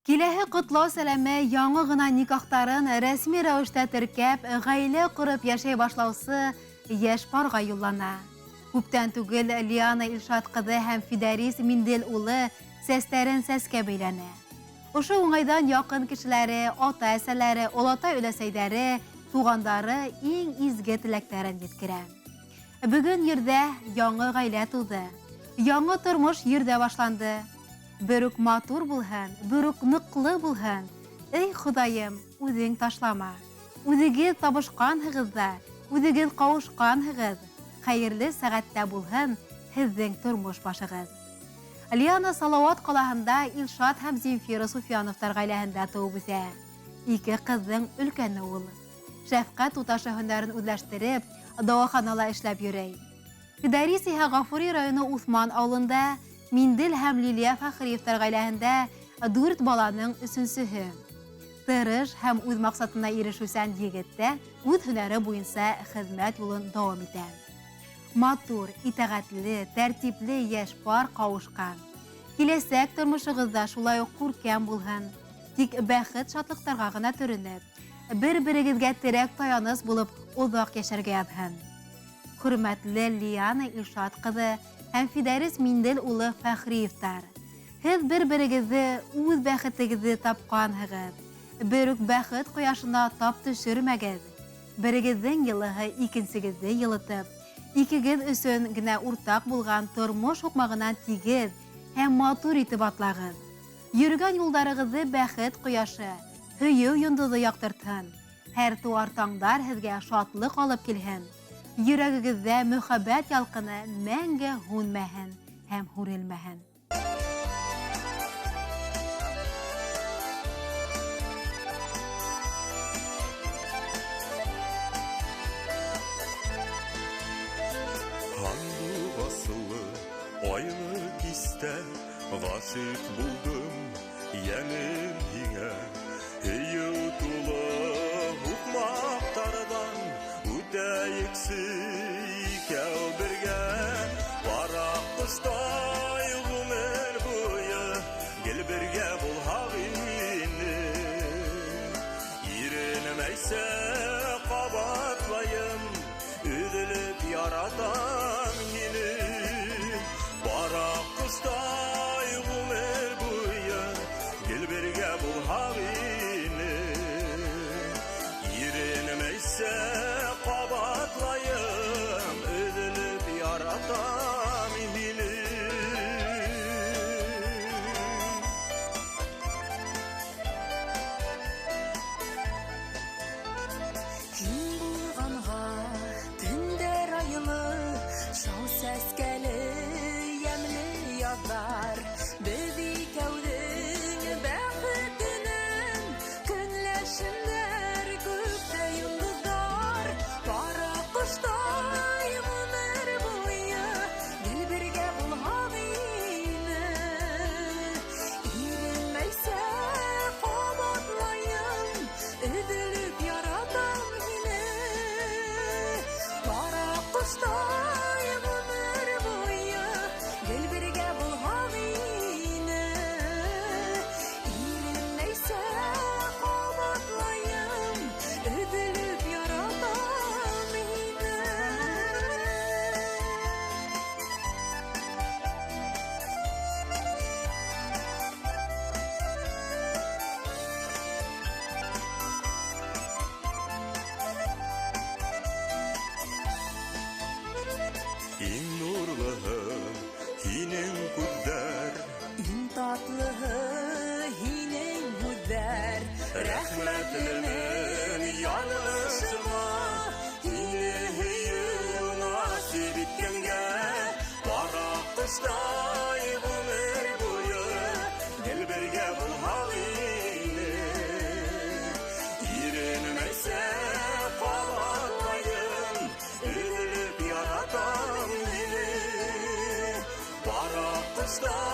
Киләһе ҡотлау сәләме яңы ғына никахтарын рәсми рәүештә теркәп, ғаилә ҡороп йәшәй башлаусы йәш парға юллана. Күптән түгел Лиана Илшат ҡыҙы һәм Фидарис Миндел улы сәстәрен сәскә бәйләне. Ошо уңайҙан яҡын кешеләре, ата-әсәләре, олатай-өләсәйҙәре, туғандары иң изге теләктәрен еткерә. Бөгөн ерҙә яңы ғаилә тыуҙы. Яңы тормош ерҙә башланды. Бер үк матур булһын, бер үк ныҡлы булһын. Эй, Хоҙайым, үҙең ташлама. Үҙегеҙ табышҡанһығыҙ ҙа, үҙегеҙ ҡауышҡанһығыҙ. Хәйерле сәғәттә булһын һеҙҙең тормош башығыҙ. Лиана Салауат ҡалаһында Илшат һәм Земфира Суфияновтар ғаиләһендә тыуып үҫә. Ике ҡыҙҙың өлкәне ул. Шәфҡәт туташы һөнәрен үҙләштереп, дауаханала эшләп йөрөй. Фидарис иһә Ғафури районы Уҫман ауылында Миндел һәм Лилия Фәхриевтар ғаиләһендә 4 баланың өсөнсөһө. Тырыш һәм үҙ маҡсатына ирешеүсән егет тә үҙ һөнәре буйынса хеҙмәт юлын дауам итә. Матур, итәғәтле, тәртипле йәш пар ҡауышҡан. Киләсәк тормошоғоҙ ҙа шулай уҡ күркәм булһын. Тик бәхет шатлыҡтарға ғына төрөнөп, бер-берегеҙгә терәк таяныс булып оҙаҡ йәшәргә яҙһын. Хөрмәтле Лиана Илшат ҡыҙы һәм Фидарис Миндел улы Фәхриевтар. Һеҙ бер-берегеҙҙе үҙ бәхетегеҙҙе тапҡанһығыҙ. Бер үк бәхет ҡояшына тап төшөрмәгеҙ. Берегеҙҙең йылыһы икенсегеҙҙе йылытып, икегеҙ өсөн генә уртаҡ булған тормош һуҡмағынан тигеҙ һәм матур итеп атлағыҙ. Йөрөгән юлдарығыҙҙы бәхет ҡояшы, һөйөү йондоҙо яҡтыртһын. Һәр тыуар таңдар һеҙгә шатлыҡ алып килһен. Йөрәгегеҙҙә мөхәббәт ялҡыны мәңге һүнмәһен һәм һүрелмәһен. Һандуғаслы айлы кистә ғашиҡ булдым йәнем һиңә. Һөйөү тулы һуҡмаҡтарҙан үтәйексе икәү бергә. Пар аҡҡоштай ғүмер буйы гел бергә булһаҡ ине. Иренмәйсә ҡабатлайым, өҙөлөп яратам һине. Пар аҡҡоштай ғүмер буйы гел бергә булһаҡ ине. Иренмәйсә ҡабатлайым, өҙөлөп яратам һине. Һин булғанға төндәр айлы, шау сәскәле йәмле яҙҙар. Беҙ икәүҙең бәхетенән көнләшендәр күктә йондоҙҙар. Пар аҡҡоштай ғүмер буйы гел бергә булһаҡ ине. Иренмәйсә ҡабатлайым, өҙөлөп яратам һине. Пар аҡҡоштай ғүмер буйы гел бергә булһаҡ ине. Иренмәйсә ҡабатлайым, өҙөлөп яратам һине. Иң нурлыһы һинең күҙҙәр, Иң татлыһы һинең һүҙҙәр. Рәхмәтлемен яҙмышыма, һине һөйөү насип иткәнгә. Пар аҡҡоштай ғүмер буйы гел бергә булһаҡ ине. Иренмәйсә ҡабатлайым, өҙөлөп яратам һине. Пар аҡҡоштай